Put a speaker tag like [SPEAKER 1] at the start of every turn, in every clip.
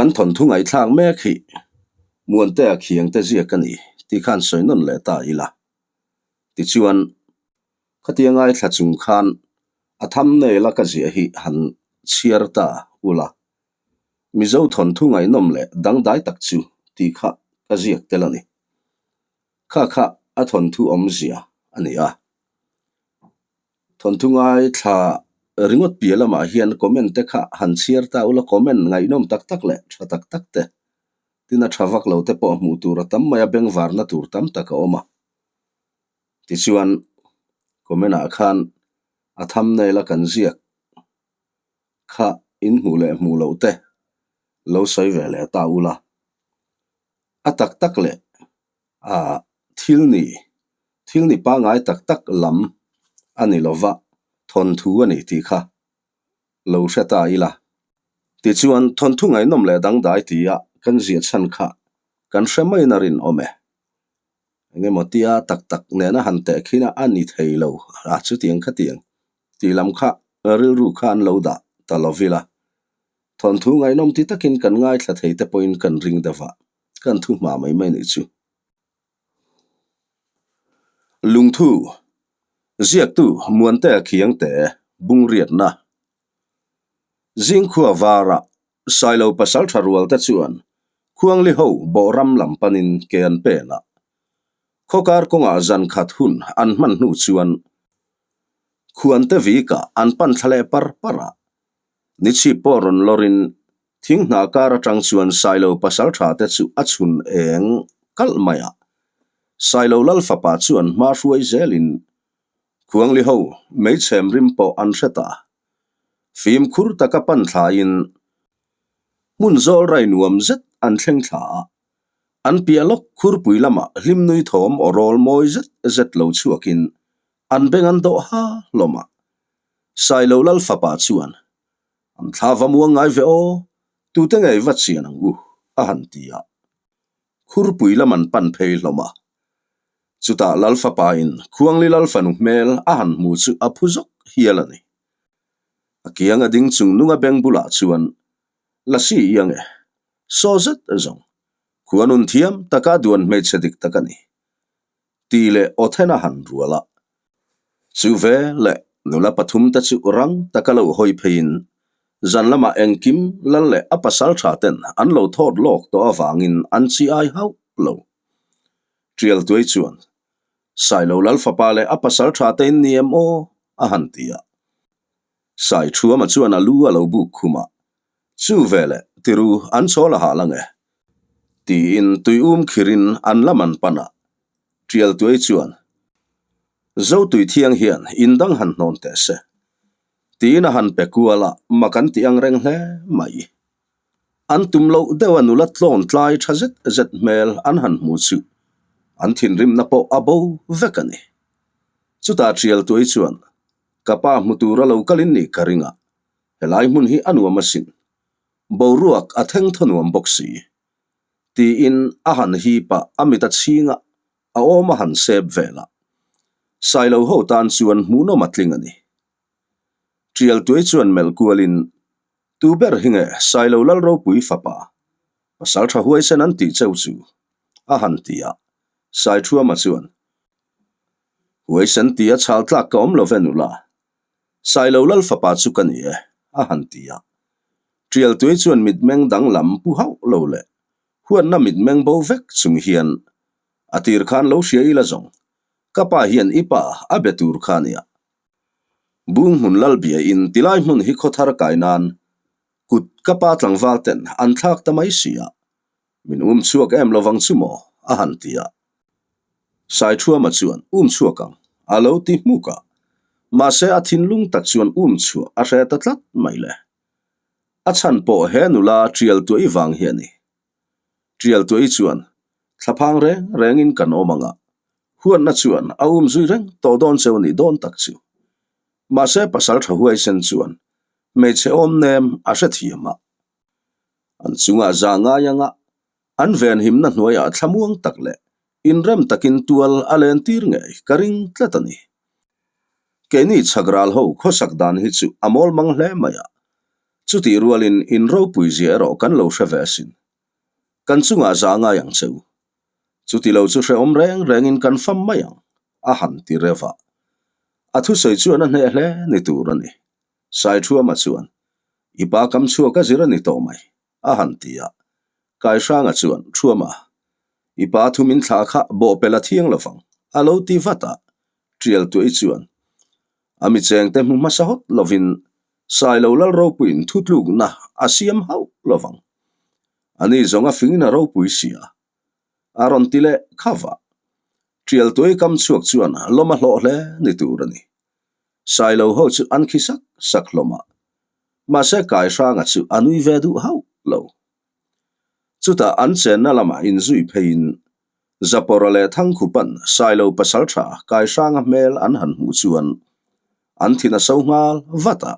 [SPEAKER 1] Kan thawnthu ngaihthlak mek hi Muantea khiangte ziak a ni tih khan sawi nawn leh ta ila. Tichuan, khatia ngaithla chung khan a thumbnail a ka ziah hi han chhiar ta ula. Mizo thawnthu ngaihnawm leh dangdai tak chu tih kha ka ziak tel a ni. Kha kha a thawnthu awmzia a ni a. Thawnthu ngaithla ringawt piah lamah hian comment te kha han chhiar ta ula, comment ngaihnawm tak tak leh tha tak tak te, tin a tha vak lo te pawh hmuh tur a tam mai a, bengvarna tur tam tak a awm a. Tichuan, comment ah khan a thumbnail a kan ziak kha in hmuh leh hmuh loh te lo sawi ve leh ta ula. A tak tak leh a thil ni, thil ni pangngai tak tak lam a ni lova, thawnthu a ni tih kha lo hre ta ila. Tichuan, thawnthu ngaihnawm leh dangdai tia kan ziah chhan kha kan hre maiin a rinawm e. Engemaw tia tak tak nena han teh khin a, a ni thei lo, a chutiang khatiang tih lam kha rilru kha an lo dah ta lovila. Thawnthu ngaihnawm ti takin kan ngaithla thei te pawhin kan ring deuh a. Kan thu hma mai mai nih chu. Lungthu, Ziaktu Muantea Khiangte, Bungriatna. Zingkhua vara Sailo pasaltha rual te chuan Khuangli ho bawhram lam panin ke an pen a. Khawkar kawngah zan khat hun an hman hnu chuan Khuante vikah an pan thla leh par par a. Nichhip pawh rawn lawrin Thing hna kar atang chuan Sailo pasaltha te chu a chhun eng kalh mai a. Sailo lal fapa chuan hma hruai zelin Khuangli ho meichhem rim pawh an hre ta. Fimkhur taka pan thlaiin hmun zawl rai nuam zet an thleng thla a. An piah lawk khurpui lamah hlimnui thawm aw rawl mawi zet zet lo chhuakin an beng an dawh ha hlawm a. Sailo lal fapa chuan An thla va muang ngai ve aw, tute ngei va chian ang u, a han ti a. Khurpui lam an pan phei hlawm a. Chutah Lal fapain Khuangli Lal fanu hmel a han hmu chu a phu zawk hial a ni. A kiang a ding chung nunga beng bulah chuan Lasi i ang e, saw zet zawng, khuanun thiam taka duan hmeichhe dik tak a ni. Tih leh aw then a han rual a. Chu ve leh nula pathum te chu rang taka lo hawi pheiin zan lamah engkim lal leh a pasal tha ten an lo thawt lawk tawh avangin an chi ai hauh lo. Tial tuai chuan, Sailo lal fapa leh a pasal tha te in ni em aw? a han ti a. Sai Thuama chuan a lu a lo buk khum a, Chu veleh tiru an chawl a hah lang e. Tiin tui um khirin an lam an pan a. Tial tuai chuan, Zo tui thiang hian in dang han hnawn teh se. Tiin a han pe kual a, mak an ti ang reng hle mai. An tum loh deuh a nula tlawn tlai tha zet zet hmel an han hmu chu an thinrimna pawh a bo vek a ni. Chutah Tial tuai chuan, Ka pa hmu tura lo kalin nih ka ring a, Helai hmun hi a nuam asin. Boruak a theng thaw nuam bawk si. Tiin a han hip a, a mit a chhing a, a awm a han sep vel a. Sailo ho tan chuan hmuhnawm a tling a ni. Tial tuai chuan melh kualin, Tu ber hi nge Sailo Lal Ropui fapa, pasal tha huaisen an tih cheu chu? a han ti a. Saithuama chuan, Huaisen tia chhal tlak ka awm lo ve nula. Sailo lal fapa chu ka ni e, a han ti a. Tialtuai chuan mitmeng danglam pu hauh lo leh huatna mitmeng bo vek chung hian, A tir khan lo hria ila zawng, ka pa hian i pa a be tur kha nia. Bung hmun lal bia in tilai hmun hi khawthar kai nan kut ka pa tlangval ten an thlak ta mai si a, Min um chhuak em lovang chu maw? a han ti a. Saithuama chuan um chhuak ang a lo ti hmuk a, mahse a thinlung tak chuan um chhuah a hre ta tlat mai le. A chhan pawh he nula Tial Tuai vang hi a ni. Tial Tuai chuan thlaphang reng rengin kan awm ang a, huatna chuan a um zui reng tawh dawn cheu a nih dawn tak chu. Mahse pasal tha huaisen chuan hmeichhe awm nem a hrethiam a. An chungah za ngai anga an venhimna hnuaiah thlamuang tak leh inrem takin tual a lentir ngei ka ring tlat a ni. Keini chhak ral ho khawsak dan hi chu a mawl mang hle mai a. Chutih rualin in ropui zia erawh kan lo hre ve asin. Kan chungah za ngai ang che u. Chuti lo chu hrehawm reng rengin kan fam mai ang, a han ti reuh a. A thusawi chuan a hneh hle ni tur a ni. Saithuama chuan, I pa kam chhuak a zir a ni tawh mai, a han ti a. Kaihranga chuan, Thuama, i pa thu min thlah kha bawhpelh a thiang lovang, a lo ti vat a. Tial tuai chuan, A mi chengte hmu hmasa hawt lovin Sailo Lal ropuiin thutlukna a siam hauh lovang. Ani zawng a fingin a ropui si a, a rawn ti leh kha va. Tial tuai kam chhuak chuan lawm a hlawh hle ni tur a ni. Sailo ho chu an khi sak sak hlawm a, mahse Kaihranga chu a nui ve duh hauh lo. Chutah an chenna lamah inzui pheiin Zapawra leh Thangkhupan Sailo pasaltha Kaihranga hmel an han hmuh chuan an thin a so nghal vat a.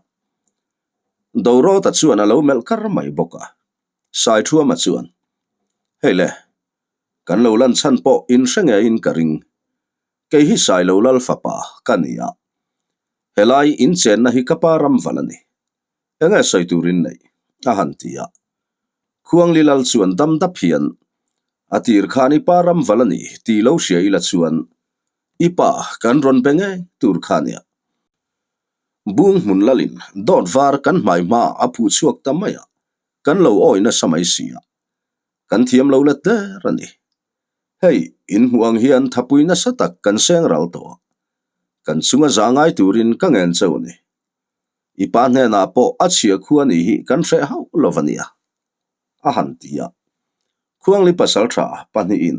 [SPEAKER 1] Dorawta chuan a lo melh kar mai bawk a. Saithuama chuan, Hei le, kan lo lan chhan pawh in hre ngeiin ka ring. Kei hi Sailo Lal fapa ka ni a. Helai inchenna hi ka pa ramval a ni. Enge sawi turin neih? a han ti a. Khuangli Lal chuan dam dap hian, A tir khan i pa ramval a ni tih lo hria ila chuan i pa kan rawn be ngei tur kha nia. Bung hmun lalin dawt var kan hmai hma a phuh chhuak ta mai a, kan lo awi nasa mai si a. Kan thiam lo let der a ni. Hei, in hmuh ang hian thapui nasa tak kan seng ral tawh a. Kan chunga za ngai turin ka ngen cheu a ni. I pa hnenah pawh a chhia khu a nih hi kan hreh hauh lo a nia, a han ti a. Khuangli pasaltha pahnihin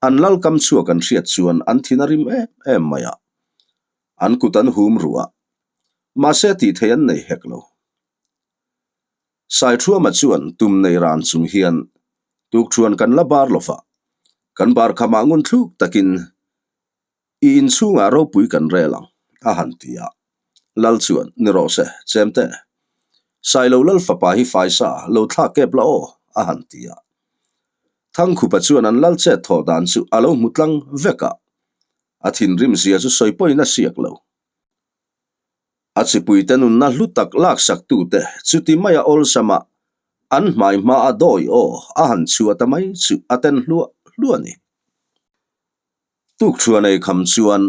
[SPEAKER 1] an lal kam chhuak an hriat chuan an thin a rim em em mai a, an kut an hum ruh a, mahse tih theih an nei hek lo. Saithuama chuan tum nei ran chung hian tukṭhuan kan la bar lo va, kan bar khamah ngun thluk takin I inchhungah ropui kan rel ang, a han ti a. Lal chuan, Ni rawh se, Chemte. Sailo Lal fapa hi faisa lo thlak kep la aw, a han ti a. Thangkhupa chuan an lal chet thawh dan chu a lo hmu tlang vek a. A thinrim zia chu sawi pawhin a siak lo. A chipuite nunna hlu tak laksaktute chuti maia awlsama an hmai hmaa dawi aw a han chhuah ta mai chu a ten hluah hluah a ni. Tukṭhuan ei kham chuan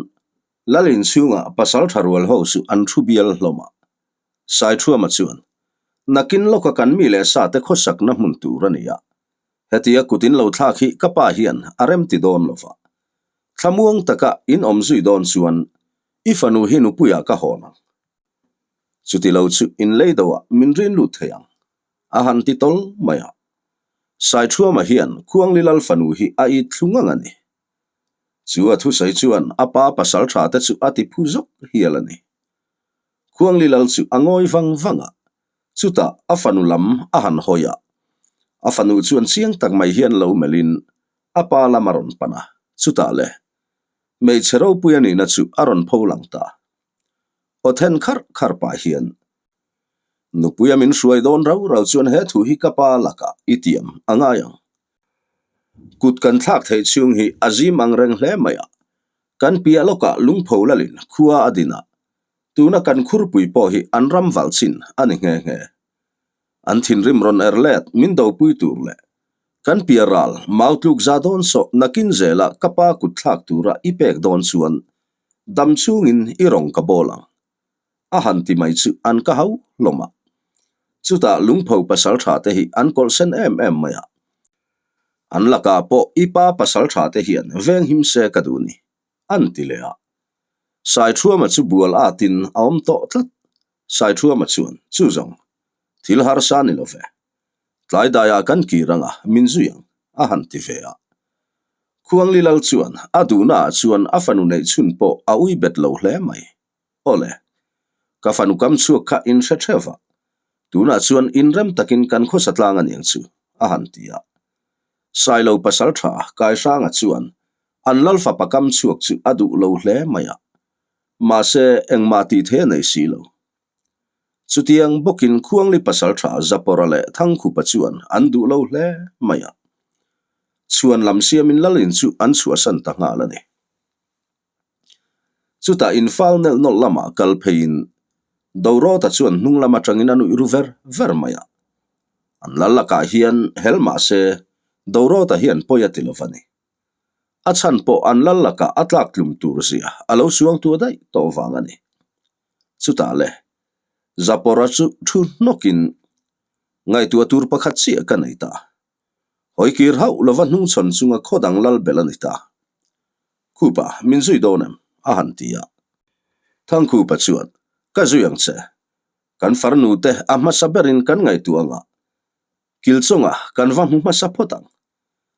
[SPEAKER 1] Lal inchhungah pasal ṭha rual ho chu an thu bial hlawm a. Saithuama chuan, Nakin lawka kan mi leh sa te khawsakna hmun tur a ni a. Hetia kut in lo thlak hi ka pa hian a rem ti dawn lo va. Thlamuang taka in awm zui dawn chuan i fanu hi nupuiah ka hawn ang. Chuti lo chu in lei doah min rin lut thei ang, a han ti tawl mai a. Saithuama hian Khuangli Lal fanu hi a it thlu ngang a ni. Chu a thusawi chuan a pa pasal tha te chu a ti phu zawk hial a ni. Khuangli Lal chu a ngawi vang vang a, chutah a fanu lam a han hawi a. A fanu chuan chiang tak mai hian lo melhin a pa lam a rawn pan a, chutah le, hmeichhe ropui a nihna chu a rawn pho lang ta. Aw then kharh kharh pah hian, Nupuia min hruai dawn rau rau chuan he thu hi ka pa lakah i tiam a ngai ang. Kut kan thlak theih chhung hi a zim ang reng hle mai a, kan piah lawkah lungpho lalin khua a din a, tuna kan khurpui pawh hi an ram valh chin a ni nghe nghe. An thinrim rawn er let min dopui tur leh kan piah ral mau tluk za dawn sawh nakin zela ka pa kut thlak tura i pek dawn chuan dam chhungin i rawng ka bawl ang. A han ti mai chu an ka hau hlawm a. Chutah lungpho pasal tha te hi an kawlh sen em em mai a. An lakah pawh i pa pasal tha te hian veng him se ka duh ni, an ti leh a. Saithuama chu bual atin a awm tawh tlat. Saithuama chuan, Chu zawng, thil harsa ni lo ve. Tlai daiah kan kir anga min zui ang, a han ti ve a. Khuangli Lal chuan a duhnaah chuan a fanu neih chhun pawh a ui bet lo hle mai. Awle, ka fanu kam chhuak kha in hre theuh va, tunah chuan inrem takin kan khawsa tlang a niang chu, a han ti a. Sailo pasal tha Kaihranga chuan an lal fapa kam chhuak chu a duh lo hle mai a, mahse engmah tih thei a nei si lo. Chutiang bawkin Khuangli pasal tha Zapawra leh Thangkhupa chuan an duh lo hle mai a, chhuan lam siamin lalin chu an chhuahsan ta nghal a ni. Chutah infal nelh nawlh lamah kal pheiin Dorawta chuan hnung lam atangin a nuih ru ver ver mai a. An lal lakah hian hel mah se Dorawta hian pawi a ti lo va ni. A chhan pawh an lal lakah a tlak tlum tur zia a lo suang tua daih tawh vang a ni. Chutah le, Zapora chu thu hnawkin ngaihtuah tur pakhat chiah ka nei ta. Hawi kir hauh lova hnungchhawn chunga khaw dang lal belh a ni ta. Khupa, min zui dawn em? a han ti a. Thangkhupa chuan, Ka zui ang che. Kan farnu te a hmasa berin kan ngaihtuah anga Kilchawnga kan va hmu hmasa phawt ang.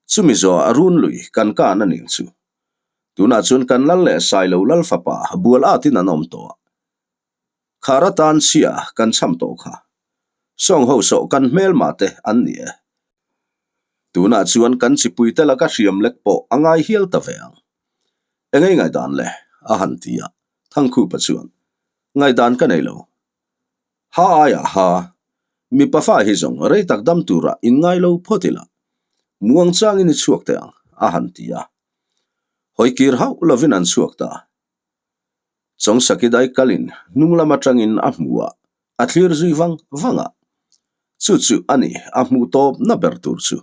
[SPEAKER 1] Chumi zawhah run lui kan kan a ning chu. Tunah chuan kan lal leh Sailo lal fapa bual atin an awm tawh a. Khar atan chhia kan cham tawh kha. Sawng ho sawh kan hmelma te an ni e. Tunah chuan kan chipui te laka hriam lek pawh a ngai hial ta ve ang. Engei ngaihdan le? a han ti a, Thangkhupa chuan, Ngaihdan ka nei lo. Ha aiah ha, mipa fa hi zawng rei tak dam turah inngai lo phawt ila, muang changin i chhuak teh ang, a han ti a. Hawi kir hauh lovin an chhuak ta. Chawngsaki dai kalin hnung lam atangin a hmu a, a thlir zui vang vang a. Chu chu a ni a hmuh tawp na ber tur chu.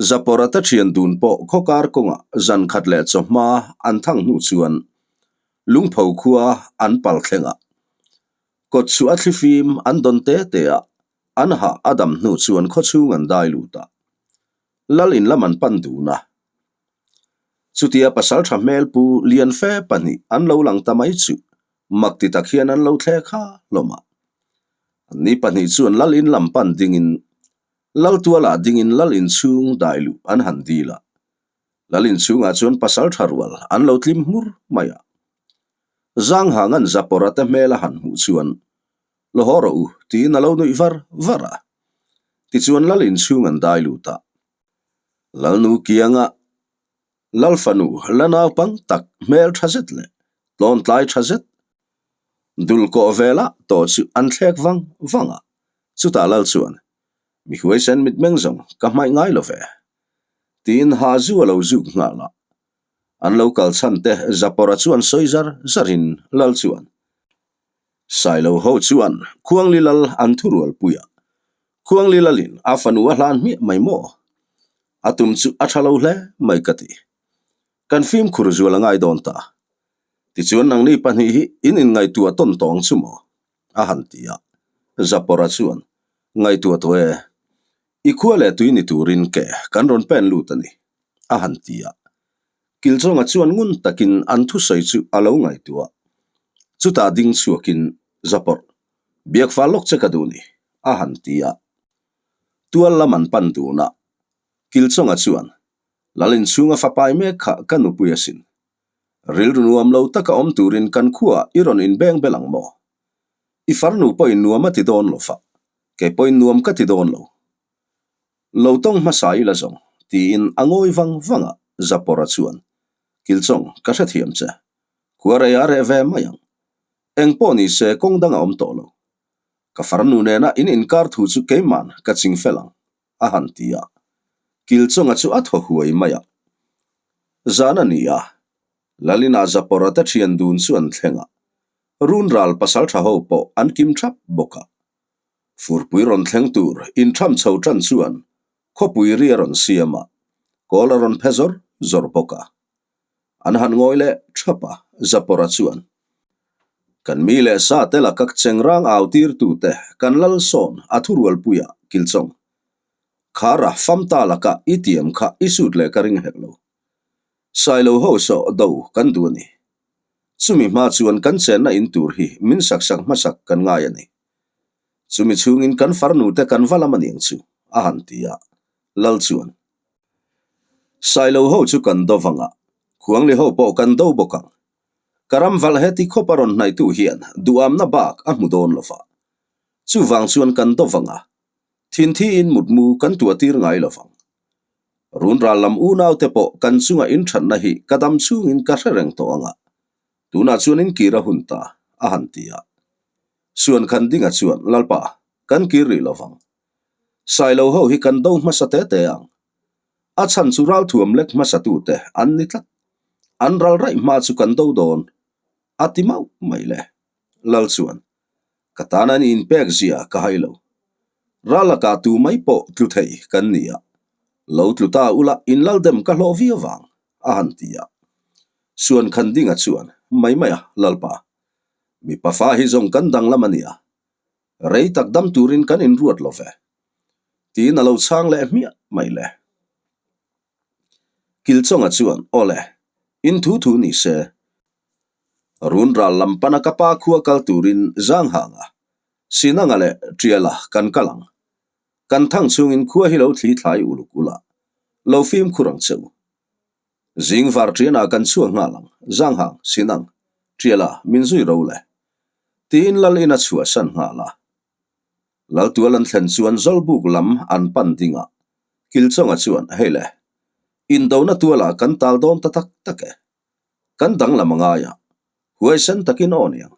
[SPEAKER 1] Zaporata thian dun pawh khawkar kawngah zan khat leh chawhma an thang hnu chuan Lungpho khua an pal thleng a. Kawt chu a thlifim an dawn te te a, an hah a dam hnu chuan khawchhung an dai lut a. Lal in lam an pan dun a. Chutia pasal tha hmel pu Lian fe pahnih an lo lang ta mai chu mak ti tak hian an lo thlek ha hlawm a. Anni pahnih chuan lal in lam pan dingin Lal tualah dingin lal inchhung dai luh an han dil a. Lal inchhungah chuan pasal tha rual an lo tlim hmur mai a. Zanghangan Zapora te hmel a han hmuh chuan Lo haw rawh u tiin a lo nuih var var a. Tichuan lal inchhung an dai lut a. Lalnu kianga Lal fanu la naupang tak hmel tha zet leh tlawntlai tha zet dul kawh velah tawh chu an thlek vang vang a. Chutah Lal chuan, Mi huaisen mitmeng zawng ka hmaih ngai lo ve. Tiin ha zu a lo zuk nghal a. An lo kal chhan te Zapora chuan sawi zar zarin Lal chuan, Sailo ho chuan Khuangli Lal an thurual pui a, Khuangli Lalin a fanu a hlan hmiah mai maw? A tum chu a tha lo hle mai ka ti. Kan fimkhur zual a ngai dawn ta. Tichuan nangni pahnih hi in inngaihtuah tawn tawng chu maw? a han ti a. Zapora chuan, Ngaihtuah tawh e, i khua leh tui ni turin ke kan rawn pen lut a ni, a han ti a. Kilchawnga chuan ngun takin an thusawi chu a lo ngaihtuah. Chutah ding chhuakin, Zapor, biak fal lawk che ka duh ni, a han ti a. Tual lam an pan dun a. Kilchawnga chuan, Lal inchhunga fapai mek kha ka nupui asin. Rilru nuam lo taka awm turin kan khuaah i rawn inbeng bel ang maw? I farnu pawhin nuam a ti dawn lo fa, kei pawhin nuam ka ti dawn lo. Lo tawng hmasa ila zawng, tiin a ngawi vang vang a, Zapora chuan, Kilchawng, ka hrethiam che. Khua rei a reh ve mai ang. Eng pawh ni se kawng dang a awm tawh lo. Ka farnu nena in inkar thu chu keiman ka ching fel ang. a han ti a, Kilchawnga chu a thaw huai mai a. Zan a ni a, Lalina Zapora te thian dun chu an thleng a, Runral pasaltha ho pawh an kim thap bawk a. Furpui rawn thleng tur intham chho tan chuan khawpui ri a rawn siam a, kawl a rawn phe zawr zawr bawk a. An han ngawi leh thap a, Zapora chuan, Kan mi leh sa te laka chengrang au tirtute kan lal sawn a thurualpuia Kilchawng. Khara famta laka i tiam kha i sut leh ka ring hek lo. Sailo ho sawh do kan duh a ni. Chumi hma chuan kan chenna in tur hi min sak sak hmasak kan ngai a ni. Chumi chhungin kan farnute kan va lam a niang chu, a han ti a. Lal chuan. Sailo ho chu kan do vang a, Khuangli ho pawh kan do bawk ang. Ka ram valh heti khawp a rawn hnaihtu hian duhamna bak a hmu dawn lo va. Chuvang chuan kan do vang a, thinthiin mutmu kan tuahtir ngai lo vang. Runral lam unaute pawh kan chunga inthatna hi ka dam chhungin ka hre reng tawh ang a, tunah chuan inkir a hun ta, a han ti a. Suan Khandinga chuan, Lalpa, kan kir rih lo vang. Sailo ho hi kan do hmasa te te ang. A chhan chu ralthuam lek hmasa tute an ni tlat. An ral raih hma chu kan do dawn, a ti mauh mai le. Lal chuan, Ka tan an inpek zia ka hai lo. Ral lakah tu mai pawh tlu thei kan ni a, lo tlu ta ula in lal dem ka hlawh viau vang, a han ti a. Suan khan dinga chuan, Mai mai a, Lalpa. Mipa fa hi zawng kan danglam a nia. Rei tak dam turin kan inruat lo ve. Tiin a lo chhang leh hmiah mai le. Kilchawnga chuan, Aw le, in thu thu ni se. Run ral lam pana ka pa khua kal turin Zanghanga, Sinanga leh Tiala kan kal ang. Kan thang chungin khua hi lo thli thlai uluk ula, lo fimkhur ang che u. Zing var tianah kan chhuak nghal ang, Zanghang, Sinang, Tiala min zui ro le. Tiin lal in a chhuahsan nghal a. Laltual an thlen chuan Zawlbuk lam an pan ding a, Kilchawnga chuan, Hei le, indona tualah kan tal dawn ta tak tak e. Kan danglam a ngai a, huaisen takin aw niang.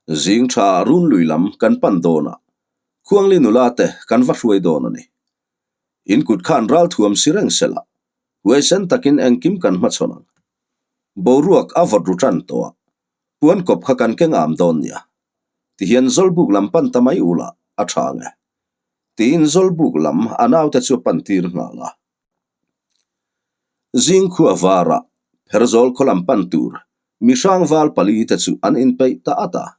[SPEAKER 1] Zing tha runlui lam kan pan dawn a, Khuangli nula te kan va hruai dawn a ni. In kut khan ral thuam si reng sela, huaisen takin engkim kan hmachhawn ang. Boruak a vawt ru tan tawh a, puan kawp kha kan keng am dawn nia. Tihian Zawlbuk lam pan ta mai ula a tha ang e. Tiin Zawlbuk lam a naute chu a pan tir nghal a. Zing khua varah Pherzawl khaw lam pan tur mi hrangval pali te chu an inpeih ta at a.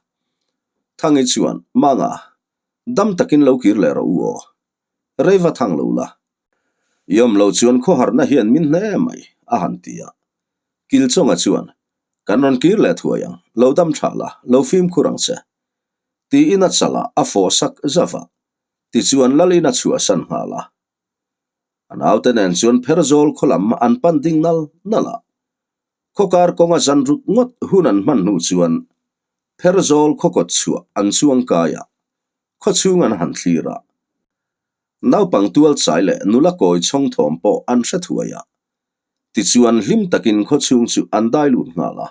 [SPEAKER 1] Thangi chuan, Manga, dam takin lo kir leh rawh u aw. Rei va thang lo la. I awm lo chuan khawharna hian min hne mai, a han ti a. Kilchawnga chuan, Kan rawn kir leh thuai ang, lo dam tha la, lo fimkhur ang che. Tiin a chalah a fawh sak zauh a, tichuan Lalin a chhuahsan nghal a. A naute nen chuan Pherzawl khaw lam an pan ding nal nal a. Khaw kar kawnga zan ruk ngawt hun an hman hnu chuan Pherzawl khaw kawt chhuah an chuang kai a, khaw chhung an han thlir a. Naupang tual chai leh nula kawi chhawng thawm pawh an hre thuai a. Tichuan hlim takin khaw chhung chu an dai lut nghal a.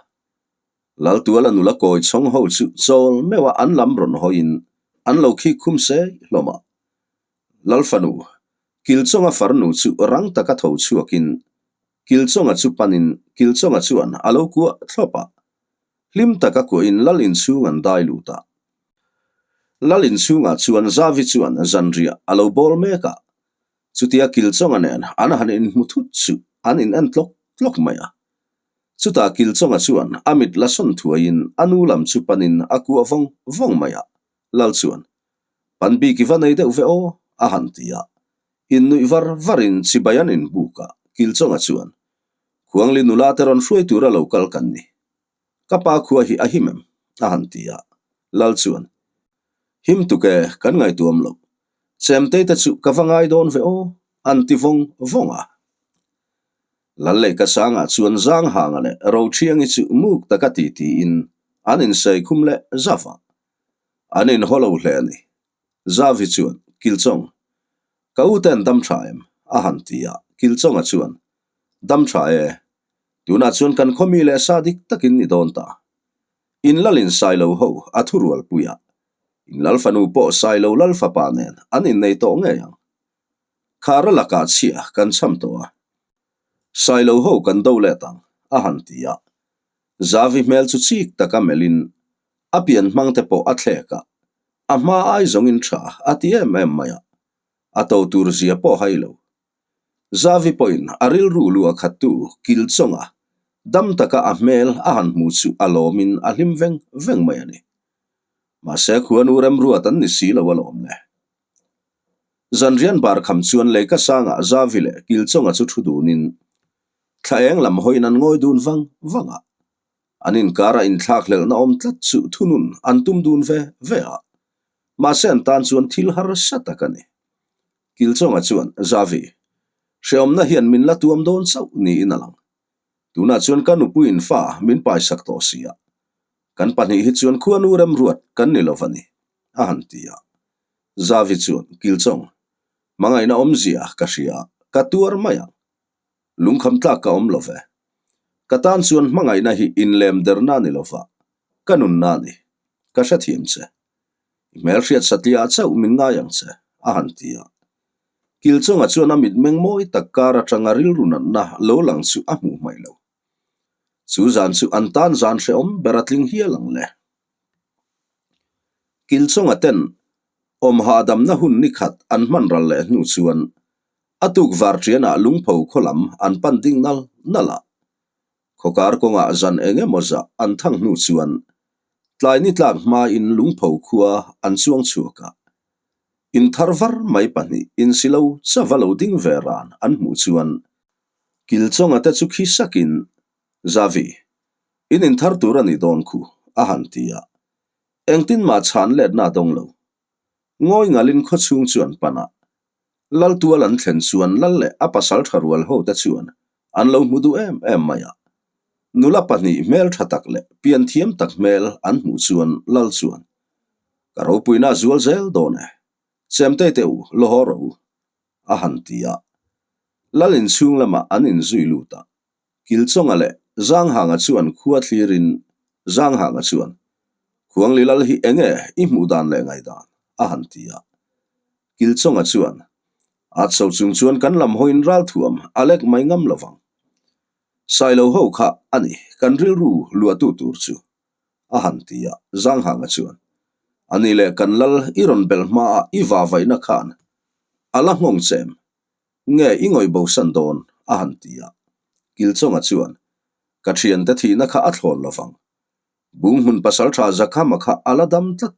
[SPEAKER 1] Laltuala nula kawi chhawng ho chu chawl meuha an lam rawn hawiin an lo khik khum se hlawm a. Lalfanu, Kilchawnga farnu chu rang taka tho chhuakin Kilchawnga chu panin Kilchawnga chuan a lo kuah thlawp a. Hlim taka kuahin Lal inchhung an dai lut a. Lal inchhungah chuan Zavi chuan zanriah a lo bawl mek a. Chutia Kilchawnga nen an han inhmu thut chu an in en tlawk tlawk mai a. Chutah Kilchawnga chuan a mit la sawn thuaiin a nu lam chu panin a kuah vawng vawng mai a. Lal chuan, Pan bik i va nei deuh ve aw, a han ti a. Innuih var varin chibai an inbuk a, Kilchawnga chuan, Khuangli nula te rawn hruai tura lo kal kan ni. Ka pa khua hi a him em? a han ti a. Lal chuan, Him tuk e, kan ngaihtuam lo. Chemtei te chu ka va ngai dawn ve aw, an ti vawng vawng a. Lal leh ka sangah chuan Zanghanga leh Roṭhiangi chu muk taka ti tiin an insei khum leh zauh a. An inhaw lo hle a ni. Zavi chuan, Kilchawng, ka u te an dam tha em? a han ti a. Kilchawnga chuan, Dam tha e. Tunah chuan kan khaw mi leh sa dik takin ni dawn ta. In lal in Sailo ho a thurual pui a. In lal fanu pawh Sailo lal fapa nen an innei tawh ngei ang. Khara lakah chhia kan cham tawh a. Sailo ho kan do let ang, a han ti a. Zavi hmel chu chik taka melhin a pian hmang te pawh a thlek a, a hma ai zawngin tha a ti em em mai a, a to tur zia pawh hai lo. Zavi pawhin a rilru lu a khattu kil chawnga dam taka a hmel a han hmu chu a lawmin a hlim veng veng mai a ni. Mahse khuanu remruat an ni si lo alawm le. Zanrian bar kham chuan leika sangah Zavi leh Kilchawnga chu thu dunin thla eng lam hawiin an ngawi dun vang vang a. An inkara inthlakhlelhna awm tlat chu thunun an tum dun ve ve a, mahse an tan chuan thil harsa tak a ni. Kilchawnga chuan, Zavi, hrehawmna hian min la tuam dawn chauh niin a lang. Tunah chuan ka nupuiin fa min paisak tawh si a, kan pahnih hi chuan khuanu remruat kan ni lo va ni, a han ti a. Zavi chuan, Kilchawng, hmangaihna awmzia ka hria, ka tuar mai ang. Lungkham tlak ka awm lo ve. Ka tan chuan hmangaihna hi inlem derna ni lova, ka nunna a ni. Ka hrethiam che. I hmelhriat satliah chauh min ngai ang che, a han ti a. Kilchawnga chuan a mitmeng mawi tak kar atanga rilru natna lo lang chu a hmuh hmaih lo. Chu zan chu an tan zan hrehawm ber a tling hial ang le. Kilchawnga ten awm hahdamna hun ni khat an hman ral leh hnu chuan a tuk var ṭianah lungpho khaw lam an pan ding nal nal a. Khawkar kawngah zan eng emaw zah an thang hnu chuan tlai ni tlak hmain lungpho khua an chuang chhuak a. In thar var mai pahnih insilo chava lo ding ve ran an hmuh chuan Kilchawnga te chu khi sakin, Zavi, in inthar tur a nih dawn khu, a han ti a. Engtin mah chhan letna a dawng lo. Ngawi ngalin khaw chhung chu an pan a. Lal tual an thlen chuan lal leh a pasal tha rual ho te chuan an lo hmu duh em em mai a. Nula pahnih hmel tha tak leh pian thiam tak hmel an hmuh chuan lal chuan, Ka ropuina a zual zel dawn e. Chemtei teh u, la haw rawh u, a han ti a. Lal inchhung lamah an inzui lut a. Kilchawnga leh Zanghanga chuan khua thlirin Zanghanga chuan, Khuangli lal hi enge i hmuh dan leh ngaihdan? a han ti a. Kilchawnga chuan, At so chung chuan kan lam hawiin ralthuam a lek mai ngam lo vang. Sailo ho kha a ni kan rilru luahtu tur chu, a han ti a. Zanghanga chuan, A ni leh kan lal i rawn belh hmaah i vavaihna khan a la nghawng chem Nge i ngawih bosan dawn? a han ti a. Kilchawnga chuan, Ka thiante thihna kha a thlawn lo vang. Bunghmun pasaltha Zakhama kha a la dam tlat.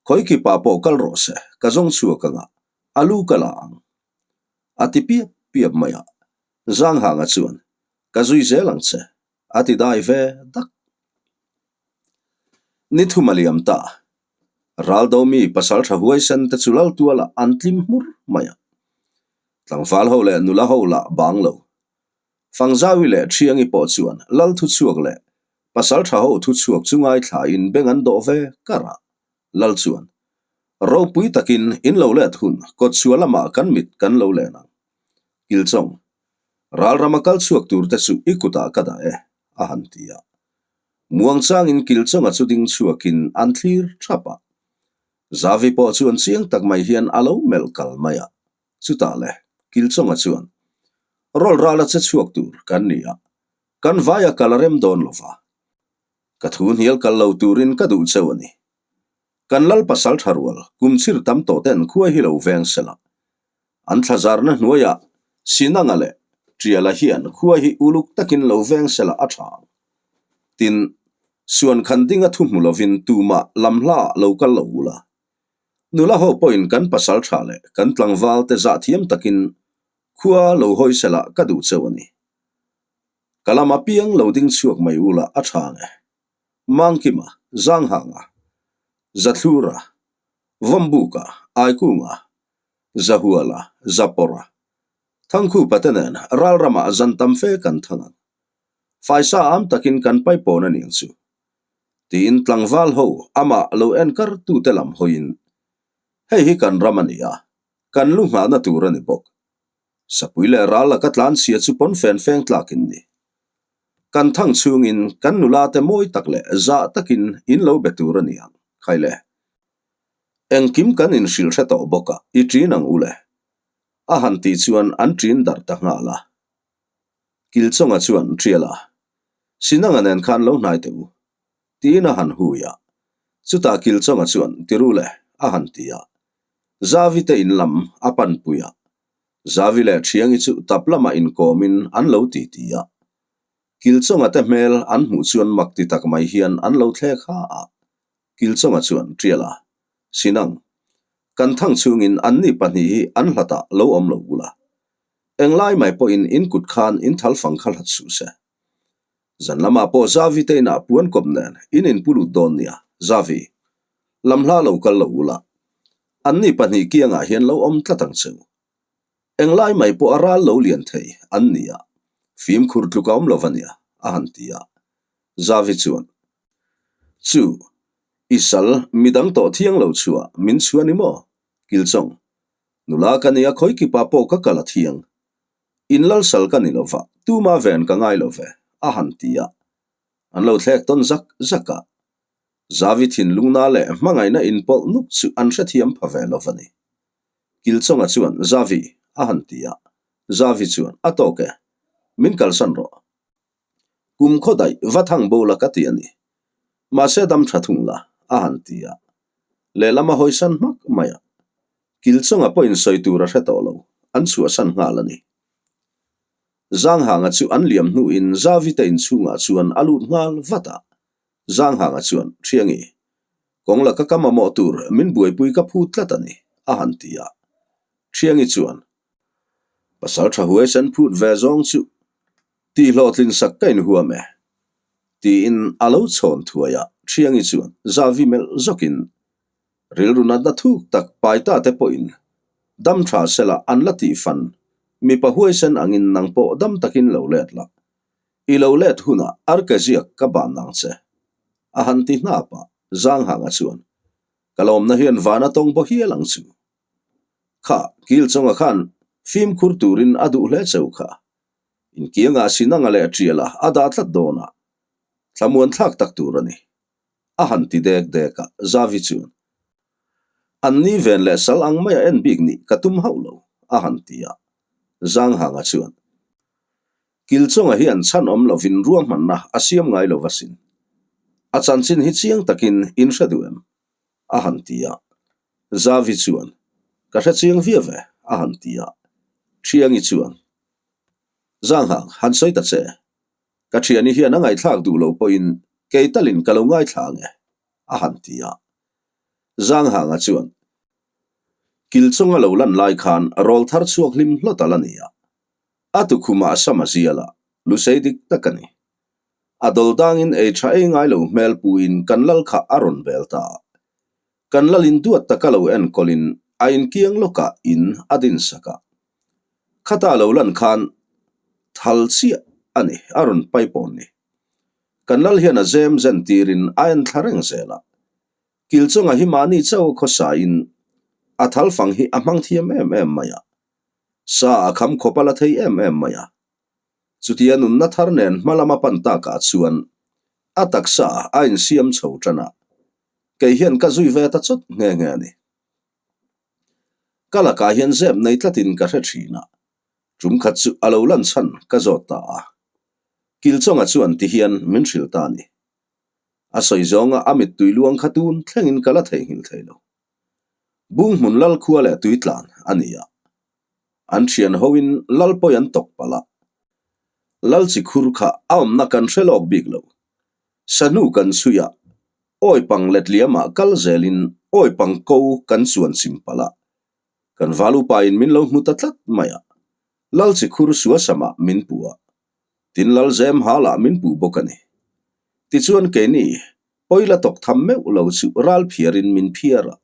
[SPEAKER 1] Khawikipa pawh kal rawh se, ka zawng chhuak anga, a lu ka la ang. A ti piap piap mai a. Zanghanga chuan, Ka zui zel ang che, a ti dai ve dak. Ni thum a liam ta. Raldomi pasaltha huaisen te chu lal tualah an tlim hmur mai a. Tlangval ho leh nula ho lah bang lo. Fangzawi leh Thiangi pawh chuan lal thuchhuak leh pasaltha ho thuchhuak chu ngaithlain beng an dawh ve kar a. Lal chuan, Ropui takin in lo let hun kawtchhuah lamah kan mit kan lo len ang. Kilchawng, Ralrama kal chhuak tur te chu i kutah ka dah e, a han ti a. Muangchangin Kilchawnga chu ding chhuakin an thlir thap a. Zavi pawh chuan chiang tak mai hian a lo melh kal mai a. Chutah le, Kilchawnga chuan, Rawl rala che chhuak tur kan ni a, kan vaia kal a rem dawn lo va. Ka thu hnial kal lo turin ka duh cheu a ni. Kan lal pasal tha rual, kum chhir tam tawh ten khua hi lo veng sela. An thlazarna hnuaiah Sinanga leh Tiala hian khua hi uluk takin lo veng sela a tha ang. Tin, suan khan dinga thu hmu lovin tumah lam hlaah lo kal lo ula. Nula ho pawhin kan pasal tha leh kan tlangval te zah thiam takin khua lo hawi sela ka duh cheu a ni. Ka lam apiang lo ding chhuak mai ula a tha ang e. Mangkima, Zanghanga, Zathlura, Vawmbuka, Aikunga, Zahuala, Zapawra, Thangkhupa te nen ralramah zan tam fe kan thang ang. Faisa am takin kan paipawn a ning chu. Tiin tlangval ho amah lo en kar tute lam hawiin, Hei hi kan ram a ni a, kan lu nghahna tur a ni bawk. Sapui leh ral laka tlanchhia chu pawn fen feng tlakin ni. Kan thang chhungin kan nula te mawi tak leh zah takin in lo be tur a ni ang, khai le. Engkim kan inhrilh hre tawh bawk a, i ṭin ang u le. A han tih chuan an ṭin darh ta nghal a. Kilchawnga chuan ṭial a, Sinanga nen khan lo hnai teh u, tiin a han hui a. Chutah Kilchawnga chuan Tiru le, a han ti a. Zavi te in lam a panpui a. Zavi leh Ṭhiangi chu tap lamah inkawmin an lo titi a. Kilchawnga te hmel an hmuh chuan mak ti tak mai hian an lo thlek ha a. Kilchawnga chuan ṭial a, Sinang, kan thang chhungin anni pahnih hi an hlatah lo awm lo ula. Englai mai pawhin in kut khan in thal fang kha hlat suh se. Zan lamah pawh Zavi te inah puan kawp nen in inpu lut dawn nia, Zavi, lam hla lo kal lo ula. Anni pahnih kiangah hian lo awm tlat ang cheu. Englai mai pawh a ral lo lian thei an ni a, fimkhur tluk a awm lo va nia, a han ti a. Zavi chuan, Chu, i sal midang tawh thiang lo chhuah min chhuah ni maw? Kilchawng, Nula ka nia khawikipa pawh ka kal a thiang. In lal sal ka ni lo va, tuma ven ka ngai lo ve, a han ti a. An lo thlek tawn zak zak a. Zavi thinlungna leh hmangaihna inpawlh nuk chu an hrethiam pha ve lo va ni. Kilchawnga chuan, Zavi, a han ti a. Zavi chuan, A tawk e. Min kalsan rawh. Kum khaw daih va thang bo la ka ti a ni. Mahse dam tha thung la, a han ti a. Lehlam a hawisan hmak mai a, Kilchawnga pawhin sawi tur a hre tawh lo, an chhuahsan nghal a ni. Zanghanga chu an liam hnuin Zavite inchhungah chuan a lut nghal vat a, Zanghanga chuan, Thiangi, kawng laka ka mamawh tur min buaipui ka phut tlat a ni, a han ti a. Thiangi chuan, Pasal tha huaisen phut ve zawng chu tih hlawhtlin sak ka inhuam e, tiin a lo chhawn thuai a. Thiangi chuan Zavi melh zawkin, Rilru natna thuk tak paita te pawhin dam tha sela an la tih fan, mipa huaisen angin nang pawh dam takin lo let la, i lo let hunah arke ziak ka ban nang che, a han ti hnap a. Zanghanga chuan, Ka lawmna hian vana tawng baw hial ang chu. Kha, Kilchawnga khan fimkhur turin a duh hle cheu kha. Inkiangah Sinanga leh Ṭiala a dah tlat dawn a, thlamuan thlak tak tur a ni. A han ti dek dek a, Zavi chuan, An ni ven leh sal ang maia en bik nih ka tum hauh lo, a han ti a. Zanghanga chuan, Kilchawnga hian chhan awm lovin ruahmanna a siam ngai lo asin. A chanchin hi chiang takin in hre duh em? a han ti a. Zavi chuan, Ka hre chiang viau e, a han ti a. Thiangi chuan, Zanghang, han sawi ta che. Ka thiani hian a ngaihthlak duh lo pawhin kei talin ka lo ngaithla ang e, a han ti a. Zanghanga chuan, Kilchawnga lo lan lai khan rawl thar chhuak hlim hlawt a la ni a. A tukhumah a sam a zial a, lusei dik tak a ni. A dawl dangin ei tha ei ngai lo hmel puin kan lal kha a rawn bel ta a. Kan lalin duat taka lo enkawlin a inkiang lawkah in a din sak a. Khata lo lan khan thal chiah a ni, a rawn pai pawn ni. Kan lal hian a zem zen tirin a en thla reng zel a. Kilchawnga hi mahni chauh khawsain a thal fang hi a hmang thiam em em mai a. Sa a kham khawp a la thei em em mai a. Chutia nunna thar nen hma lama pan takah chuan a taksa a insiam chho tan a, kei hian ka zui ve ta chawt nghe nghe a ni. Ka lakah hian zep nei tlatin ka hre thin a, tum khat chu a lo lan chhan ka zawt ta a. Kilchawnga chuan ti hian min hrilh ta a ni. A sawi zawnga a mittui luang kha tun thlengin ka la theihnghilh thei lo. Bunghmun Lalkhua leh Tuitlan a ni a. An thian hoin lal pawi an tawk palh a. Lal chi khur kha a awmna kan hre lawk bik lo. Sahnu kan chhui a, awipang letliamah kal zelin awipang ko kan chuan chim palh a. Kan valupain min lo hmu ta tlat mai a, lal chi khur suasamah min puh a. Tin lal zem halah min puh bawk a ni. Tichuan keini pawi la tawk tham meuh lo chu ral phiarin min phiar a.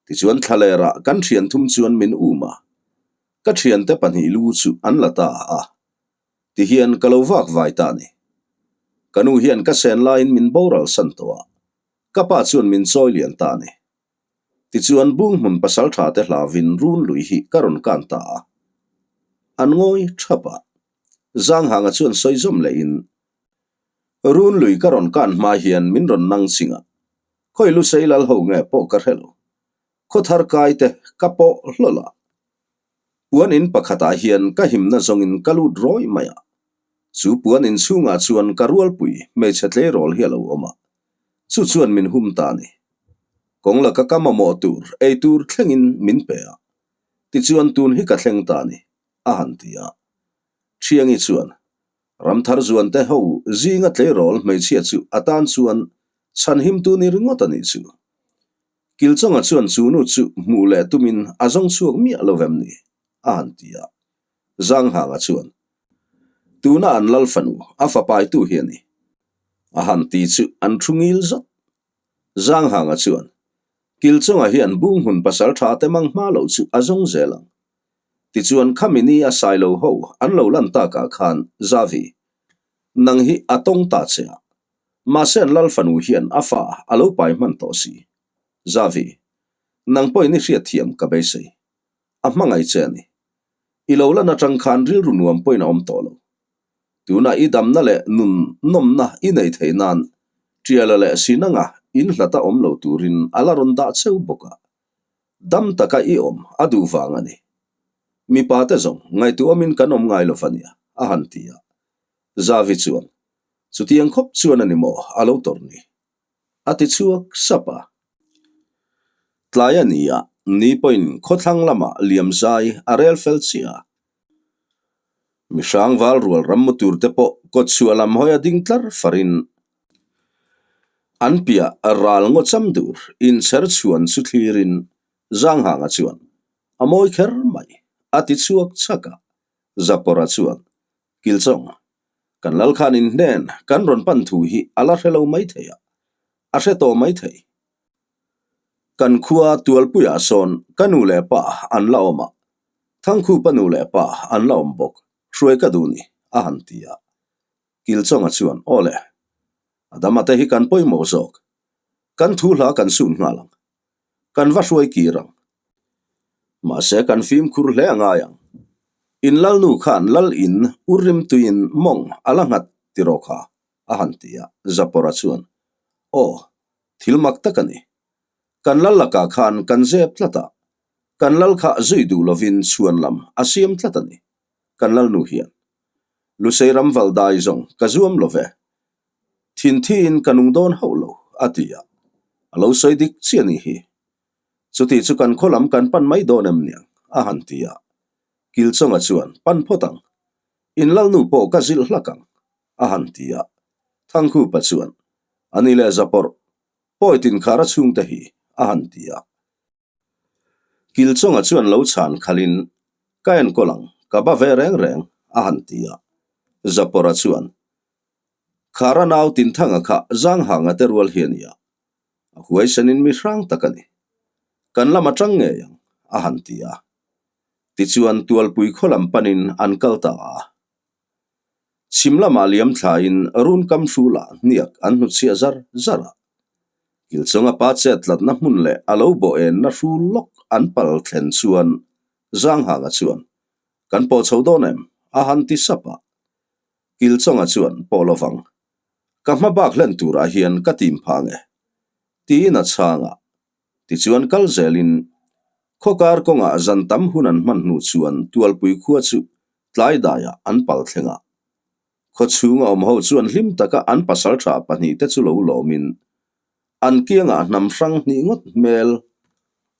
[SPEAKER 1] Tichuan thlalerah kan thian thum chuan min um a, ka thiante pahnih lu chu an la ta a, tihian ka lo vak vai ta a ni. Ka nu hian ka sen laiin min boral san tawh a, ka pa chuan min chawi lian ta a ni. Tichuan bung hmun pasal tha te hlavin run lui hi ka rawn kan ta a. An ngawi thap a, Zanghanga chuan sawi zawm lehin, Run lui ka rawn kan hma hian min rawn nang ching a, Khawi lusei lal ho nge pawh ka hre lo. Khaw thar kai te ka pawh hlawlh a. Puan in pakhatah hian ka himna zawngin ka lut rawih mai a. Chu puan in chhungah chuan ka rualpui hmeichhe tleirawl hi a lo awm a. Chu chuan min hum ta a ni. Kawng laka ka mamawh tur ei tur thlengin min pe a. Tichuan tun hi ka thleng ta a ni, a han ti a. Thiangi chuan Ramthar zuante ho zinga tleirawl hmeichhia chu a tan chuan chhanhimtu ni ringawt a nih chu. Kilchawnga chuan chu nu chu hmuh leh tumin a zawng chhuak miah lo vem ni? a han ti a. Zanghanga chuan, Tuna an lal fanu, a fapaitu hi a ni. A han ti chu an thu ngil zat. Zanghanga chuan, Kilchawnga hian bunghmun pasal tha te mang hma loh chu a zawng zel ang. Tichuan khami ni a sailo ho an lo lan takah khan Zavi, nang hi a tawng ta che a, mahse an lal fanu hian a fa a lo pai hman tawh si. Zavi, nang pawhin i hriatthiam ka beisei. A hmangaih che a ni. I lo lan atang khan rilru nuam pawhin a awm tawh lo. Tunah i damna leh nun nawmna i nei theih nan Tiala leh Sinanga in hlata awm lo turin a la rawn dah cheu bawk a. Dam taka i awm a duh vang a ni. Mipa te zawng ngaihtuahawmin kan awm ngai lo va nia, a han ti a. Zavi chuan, Chutiang khawp chuan a ni maw a lo tawrh ni? A ti chhuak sap a. Tlai a ni a, ni pawhin khawthlang lamah liam zai a rel fel chiah a. Mihrang val rual ram mu tur te pawh kawtchhuah lam hawi a ding tlar farin an piah ral ngaw cham dur inchher chhuan chu thlirin Zanghanga chuan a mawi kher mai a ti chhuak chhak a, Zapawra chuan Kilchawng, kan lal khan in hnen kan rawn pan thu hi a la hre lo mai thei a, a hre tawh mai thei. Kan khua Tualpuiah sawn ka nu leh pa an la awm a, Thangkhupa nu leh pa an la awm bawk, hruai ka duh ni, a han ti a. Kilchawnga chuan, Aw le, a dama te hi kan pawimawh zawk. Kan thu hla kan sun nghal ang. Kan va hruai kir ang. Mahse kan fimkhur hle a ngai ang. In lalnu khan lal in u rimtuiin mawng a la nghat tiraw kha, a han ti a. Zapora chuan, Aw, thil mak tak a ni. Kan lal lakah khan kan zep tlat a, kan lal kha zui duh lovin chhuan lam a siam tlat a ni, kan lalnu hian. Lusei ram val dai zawng ka zuam lo ve. Thinthiin ka nung dawn hauh lo, a ti a. A lo sawi dik chiah ni hi. Chuti chu kan khaw lam kan pan mai dawn em niang, a han ti a. Kilchawnga chuan, Pan phawt ang. In lalnu pawh ka zilh hlak ang, a han ti a. Thangkhupa chuan, A ni leh Zapawrh, pawi tinkhar a chhungte hi, a han ti a. Kilchawnga chuan lo chhan khalhin, Ka enkawl ang, ka ba ve reng reng, a han ti a. Zapawrha chuan, Khara nau Tinthanga kha Zanghanga te rual hi a ni a, a huaisanin mi hrang tak a ni. Kan lam atang ngei ang, a han ti a. Tichuan Tualpui khaw lam panin an kal ta a. Chhim lamah liam thlain run kam hrulah hniak an hnutchhiah zar zar a. Kilchunga pa chet tlatna hmun leh a lo bawh enna hrul lawk an pal thlen chuan Zanghanga chuan, Kan pawh chho dawn em? a han ti sap a. Kilchunga chuan, Pawh lovang. Ka hma bak hlen turah hian ka tim phah nge? tiin a chhang a. Tichuan kal zelin khawkar kawngah zan tam hun an hman hnu chuan Tualpui khua chu tlai daiah an pal thleng a. Khaw chhunga awm ho chuan hlim taka an pasaltha pahnihte chu lo lawmin an kiangah hnam hrang hnih ngawt hmel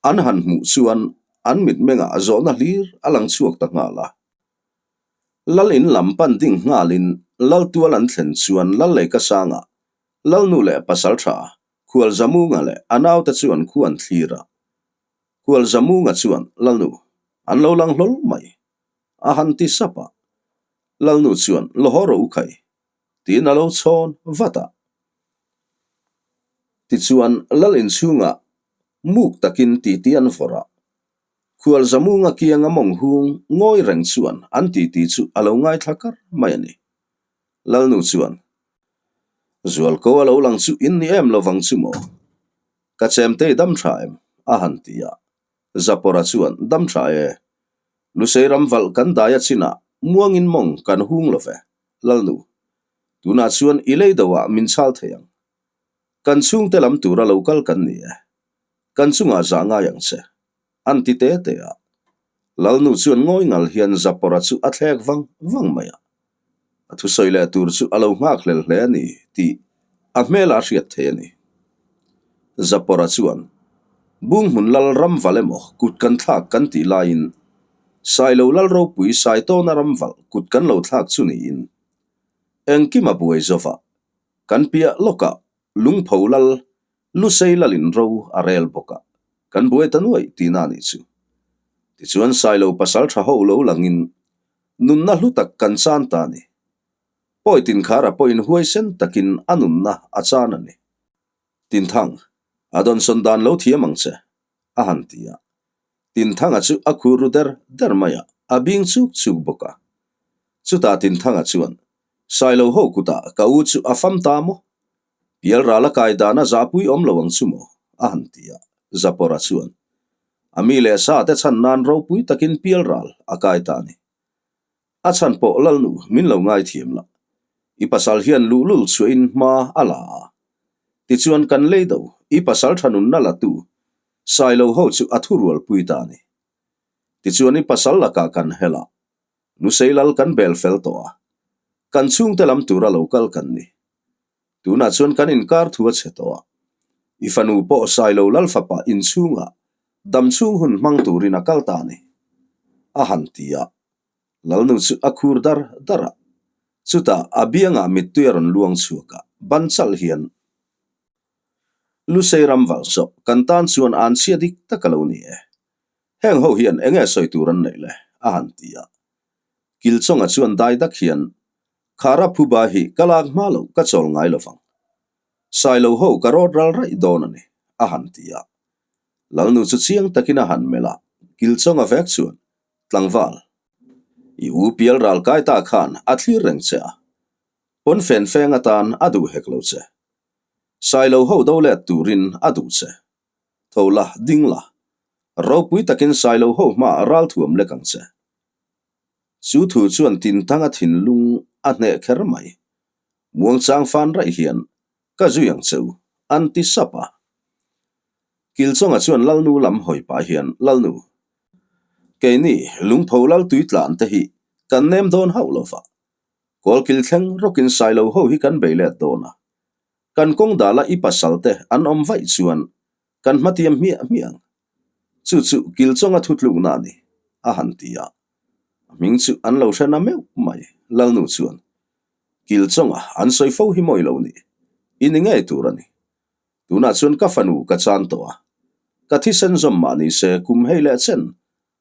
[SPEAKER 1] an han hmuh chuan an mitmengah zawhna hlir a lang chhuak ta nghal a. Lal in lam pan ding nghalin Lal tual an thlen chuan Lal Leika sangah Lalnu leh pasaltha Khualzamunga leh a naute chuan khu an thlir a. Khualzamunga chuan Lalnu an lo lang hlawl mai. A han ti sap a. Lalnu chuan Law haw rawh u khai tiin a lo chhawn vat a. Tichuan Lal inchhungah muk takin titi an vawrh a. Khualzamunga kianga mawng hung ngawi reng chuan an titi chu a lo ngaithla kar mai a ni. Lalnu chuan Zualko a lo lang chu in ni em lovang chu maw? Ka chemtei dam tha em? a han ti a. Zapawra chuan, Dam tha e. Lusei ram valh kan dai a chinah muangin mawng kan hung lo ve, Lalnu. Tunah chuan i lei doah min chhal thei ang. Kan chhungte lam tura lo kal kan ni e. Kan chungah zah ngai ang che. An ti te te a. Lalnu chuan ngawi ngal hian Zapawra chu a thlek vang vang mai a. A thusawi leh tur chu a lo nghak hlel hle a ni tih a hmelah a hriat thei a ni. Zapawra chuan, Bunghmun lal ram valh emaw kut kan thlak kan tih laiin Sailo lal ropui Saitawna ram valh kut kan lo thlak chu niin engkim a buai zova kan piah lawkah lungpho lal Lusei lalin ro a rel bawk a, kan buai ta nuaih tihna a nih chu. Tichuan Sailo pasal tha ho lo langin Nunna hlu tak kan chan ta a ni. Pawi Tinkhara pawhin huaisen takin a nunna a chan a ni. Tinthang, a dawnsawn dan lo thiam ang che, a han ti a. Tinthanga chu a khur ru der der mai a, a bing chuk chuk bawk a. Chutah Tinthanga chuan, Sailo ho kutah ka u chu a fam ta maw? Pialral a kai dan a zahpui awm lo ang chu maw? a han ti a. Zapawra chuan, A mi leh sa te chhan nan ropui takin pialral a kai ta a ni. A chhan pawh Lalnu min lo ngaithiam la. I pasal hian luhlul chhuahin hma a la a. Tichuan kan lei do, i pasal tha nunna la tu Sailo ho chu a thurualpui ta a ni. Tichuan i pasal lakah kan hel a, Lusei lal kan bel fel tawh a, kan chhungte lam tura lo kal kan ni. Tunah chuan kan inkar thu a chhe tawh a, i fanu pawh Sailo lal fapa inchhungah. Damchhung hun hmang turin a kal ta a ni, a han ti a. Lalnu chu a khur dar dar a, chutah a biangah mittui a rawn luang chhuak a, ban chalh hian Lusei ram valh zawh kan tan chuan an chhia dik tak a lo ni e. Heng ho hian eng nge sawi tur an neih le? a han ti a. Kilchawnga chuan dai dak hian, Khara phuba hi ka lak hma loh ka chawl ngai lo vang. Sailo ho ka rawt ral raih dawn a ni, a han ti a. Lalnu chu chiang takin a han melh a, Kilchawnga vek chuan, Tlangval, i u pial ral kai ta khan a thlir reng che a, pawn fen feng atan a duh hek lo che. Sailo ho do let turin a duh che. Tho la, ding la. Ropui takin Sailo ho hmaah ral thuam lek ang che. Chu thu chuan Tintanga thinlung a hneh kher mai. Muangchang fan raih hian ka zui ang che u, an ti sap a. Kilchawnga chuan Lalnu lam hawi pah hian, Lalnu, keini lungpho lal tui tlan te hi kan nem dawn hauh lo va. Kawlkil thleng rawkin Sailo ho hi kan bei let dawn a. Kan kawng dala i pasal te an awm vaih chuan kan hmatiam hmiah hmiah ang. Chu chu Kilchawnga thutlukna a ni, a han ti a. A hming chu an lo hre na meuh mai, Lalnu chuan. Kilchawnga an sawi fo hi mawi lo ni. I ni ngei tur a ni. Tunah chuan ka fanu ka chan tawh a. Ka thisen zawm mah ni se kum hei leh chen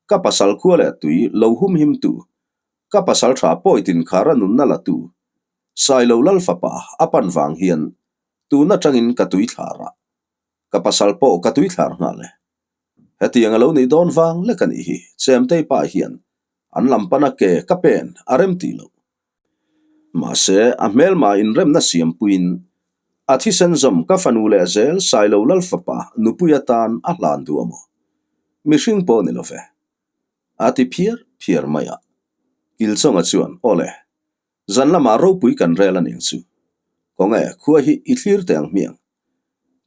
[SPEAKER 1] ka pasal khua leh tui lo humhim tu, ka pasal tha pawi tin khara nunna la tu, Sailo Lal fapa a pan vang hian tun atangin ka tui thlar a, ka pasal pawh ka tui thlar nghal e. Hetiang a lo nih dawn vang lek a nih hi Chemtei pa hian an lam pana ke ka pen a rem tih loh. Mahse, a hmelma inremna siampuiin a thisen zawm ka fanu leh zel Sailo Lal fapa nupui atan a hlan duh a maw? Mihring pawh ni lo ve. A ti phiar phiar mai a. Kilchawnga chuan, Aw le, zan lamah ropui kan rel a ning chu. Kawnge, khua hi i thlir teh ang hmiang.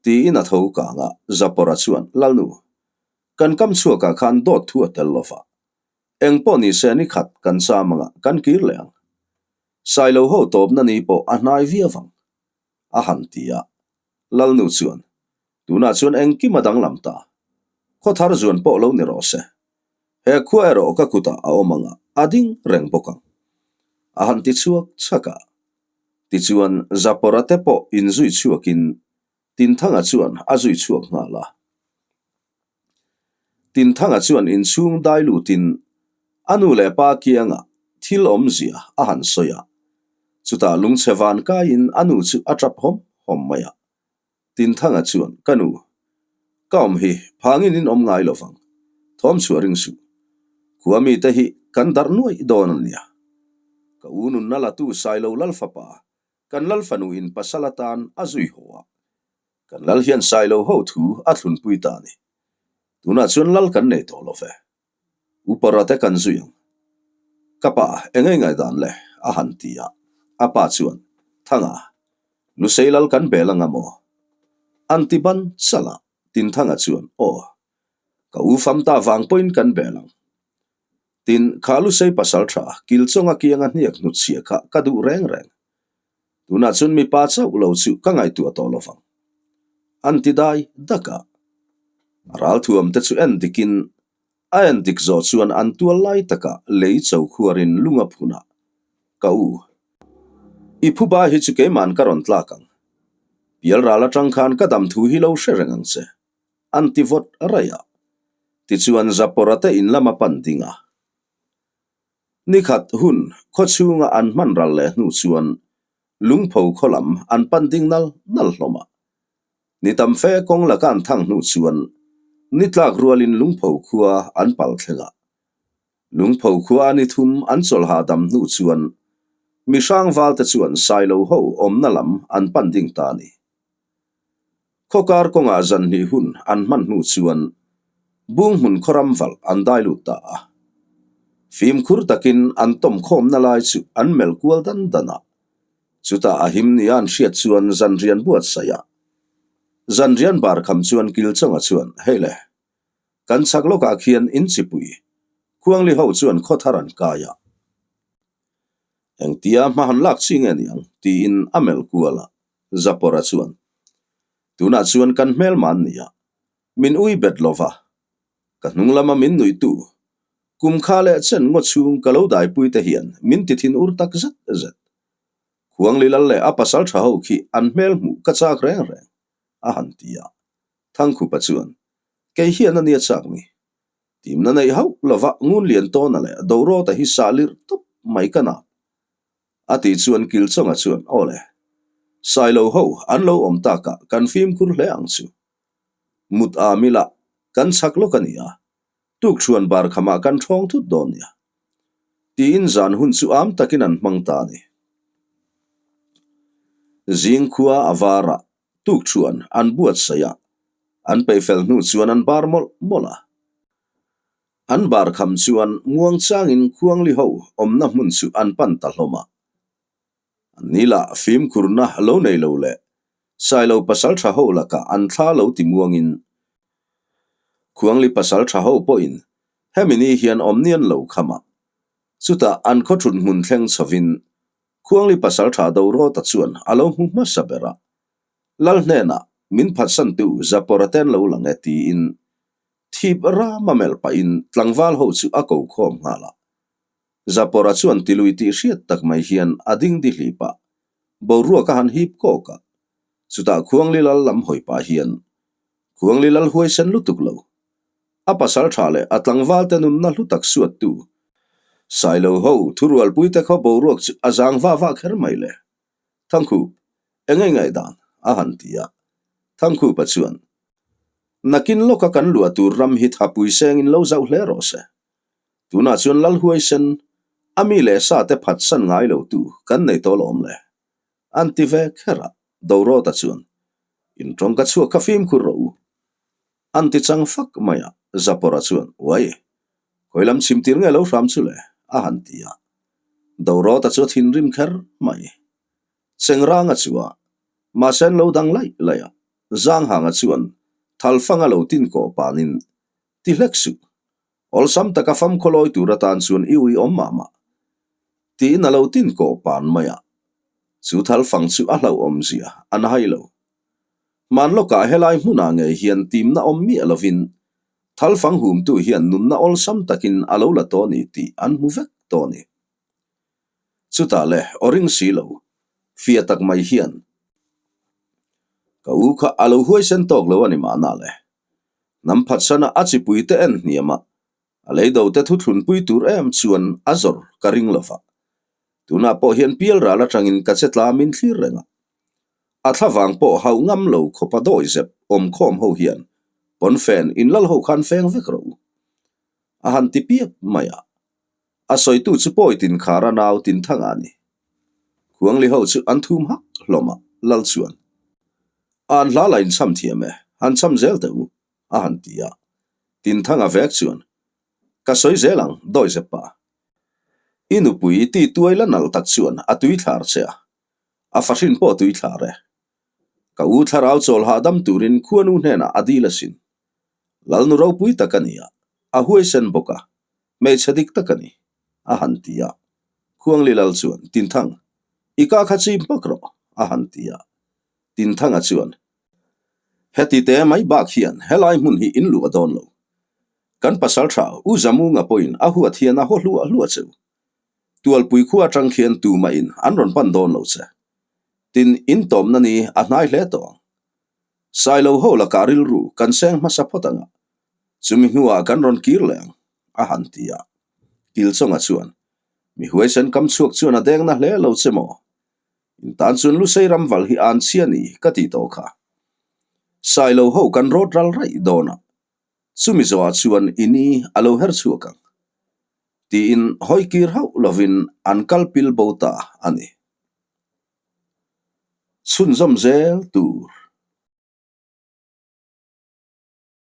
[SPEAKER 1] Tiin a tho kang a, Zapawra chuan, Lalnu, kan kam chhuakah khan dawt thu a tel lo va. Eng pawh ni se ni khat kan cham anga kan kir leh ang. Sailo ho tawpna ni pawh a hnai viau ang, a han ti a. Lalnu chuan, Tunah chuan engkim a danglam ta. Khaw thar zuan pawh lo ni rawh se. He khua erawh ka kutah a awm anga a ding reng bawk ang, a han ti chhuak chhak a. Tichuan, Zapora te pawh inzui chhuakin Tinthanga chuan a zui chhuak nghal a. Tinthanga chuan inchhung dai lutin a nu leh pa kiangah thil awmzia a han sawi a. Chutah lungchhe van kaiin a nu chu a tap hawm hawm mai a. Tinthanga chuan, Ka nu, ka awm hi phangin in awm ngai lo vang, thawm chhuah ring suh. Khua mite hi kan darh nuaih dawn a nia. Ka u nunna latu Sailo Lalfapa Kan lal fanu in pasal atan a zui haw a, kan lal hian Sailo ho thu a thlunpui ta a ni. Tunah chuan lal kan nei tawh lo ve. Upara te kan zui ang. Ka pa, eng ei ngaihdan le? a han ti a. A pa chuan, Thanga, Lusei lal kan bel anga maw? An ti ban chalh a, Tinthanga chuan, Aw, ka u fam ta vang pawhin kan bel ang. Tin, kha Lusei pasal tha, Kilchawnga kianga hniak hnutchhia kha ka duh reng reng. Tunah chuan mipa chauh lo chu ka ngaihtuah tawh lo vang. An ti dai dak a. A ralthuam te chu en dikin, a en dik zawh chuan an tual lai takah lei cho khuarin lung a phun a, Ka u, i phuba hi chu keiman ka rawn tlak ang. Pialral atang khan ka dam thu hi lo hre reng ang che. An ti vawt raih a. Tichuan Zapora te in lam a pan ding a. Nikhat hun khaw chhunga an hman ral leh hnu chuan Lungpho khaw lam an pan ding nal nal hlawm a. Ni tam fe kawng laka an thang hnu chuan ni tlak rualin Lungpho khua an pal thleng a. Lungpho khua a ni thum an chawlh hahdam hnu chuan mi hrang valte chuan Sailo ho awmna lam an pan ding ta a ni. Khawkar kawngah zan hnih hun an hman hnu chuan Bunghmun khawram valh an dai lut ta a. Fimkhur takin an tawm khawmna lai chu an melh kual dan dan a. Chutah a him nia an hriat chuan zanrian buatsaih a. Zanrian bar kham chuan Kilchawnga chuan, Hei le, kan chhak lawkah khian in chipui, Khuangli ho chuan khaw thar an kai a. Engtia hma han lak chi nge niang? tiin a melh kual a. Zapora chuan, Tunah chuan kan hmelma an ni a, min ui bet lo va. Ka hnung lama min nuihtu, kum kha leh chen ngaw chhung ka lo daipui te hian min ti thin ur tak zet zet. Khuangli lal leh a pasal tha ho khi an hmel hmuh ka chak reng reng, a han ti a. Thangkhupa chuan, Kei hian a nia chak ni. Timna neih hauh lova ngun lian tawna leh Dorawta hi sah lirh tawp mai ka nap. A tih chuan Kilchawnga chuan, Aw le, Sailo ho an lo awm takah kan fimkhur hle ang chu. Mut a mila kan chak lawk a ni a, tukṭhuan bar khamah kan ṭhawng thut dawn nia. Tiin zan hun chu am takin an hmang ta a ni. Zingkhua a varah tukṭhuan an buatsaih a, an peihfel hnu chuan an bar mawlh mawlh a. An bar kham chuan muangchangin Khuangli ho awmna hmun chu an pan ta hlawm a. Ni lah fimkhurna lo nei lo leh Sailo pasal tha ho lakah an thla lo ti muangin Khuangli pasal tha ho pawhin hemi ni hian awm nian lo kham a. Chutah an khaw thut hmun thleng chhovin Khuangli pasal tha Dorawta chuan a lo hmu hmasa ber a. Lal hnenah min phatsantu Zapawra ten lo lang e tiin thip rama melh pahin tlangval ho chu a ko khawm nghal a. Zapawra chuan tilui tih hriat tak mai hian a ding di hlip a, boruak a han hip kawk a. Chutah Khuangli lal lam hawi pah hian, Khuangli lal huaisen lutuk lo. A pasal tha leh a tlangval te nunna hlu tak suattu Sailo ho thurualpui te khaw boruak chu a zang va va kher mai le. Thangkhup, eng nge ngaihdan? a han ti a. Thangkhupa chuan, Nakin lawka kan luah tur ram hi thapui sengin lo zauh hle rawh se. Tunah chuan Lal huaisen, a mi leh sa te phatsan ngai lo tu kan nei tawh lawm le. An ti ve kher a, Dorawta chuan, In tawngka chhuak kha fimkhur rawh u. An ti chang fak mai a, Zapawra chuan, Uai, khawi lam chhim tir nge lo hram chu le? a han ti a. Dorawta chu a thinrim kher mai. Chengranga chu a, mahse an lo dang laih laih a, Zanghanga chuan thalfanga lo tin kawh panin, Ti hlek suh. Awlsam taka famkhaw lawi tur atan chuan i ui awm mah mah. Tiin a lo tin kawh pan mai a. Chu thalfang chu a hlauhawm zia an hai lo. Hman lawkah helai hmunah ngei hian timna awm miah lovin thalfang humtu hian nunna awlsam takin a lo la tawh ni tih an hmu vek tawh ni. Chutah le aw ring si lo, fia tak mai hian ka u kha a lo huaisen tawk lo a ni mahna le. Hnam phatsana a chipui te en hniam a, a leido te thuthlunpui tur em chuan a zawr ka ring lo va. Tunah pawh hian pial ral atangin ka che tla min thlir reng a. A thlavang pawh hauh ngam lo khawpa dawi zep awmkhawm ho hian pawnfen inlal ho khan feng vek rawh u. A han ti piap mai a. A sawitu chu pawi tinkhar a nau Tinthanga a ni. Khuangli ho chu an thum hak hlawm a, Lal chuan, An hla la inchham thiam e, han chham zel teh u, a han ti a. Tinthanga vek chuan, Ka sawi zel ang, dawi zep pa. I nupui ti tuai la nalh tak chuan a tui thlar che a, a fahrin pawh tui thlar e. Ka u thlarau chawl hahdam turin khuanu hnenah a dil asin. Lalnu ropui tak a ni a, a huaisen bawk a, hmeichhe dik tak a ni, a han ti a. Khuangli lal chuan, Tinthang, i ka kha chim hmak rawh, a han ti a. Tinthanga chuan, Heti te mai bak hian helai hmun hi in luh a dawn lo. Kan pasal tha U Zamunga pawhin a huat hian a haw hluah hluah cheu. Tualpui khua atang khian tumahin an rawn pan dawn lo che. Tin, in tawmna ni a hnai hle tawh ang. Sailo ho lakah rilru kan seng hmasa phawt ang a, chumi hnuah kan rawn kir leh ang, a han ti a. Kilchawnga chuan, Mi huaisen kam chhuak chuan a dengna hle lo che maw? In tan chuan Lusei ram val hi an chhia ni ka ti tawh kha. Sailo ho kan rawt ral raih dawn a, chumi zawhah chuan i ni a lo her chhuak ang. Tiin hawi kir hauh lovin an kal pil bo ta a ni. Chhunzawm zel tur.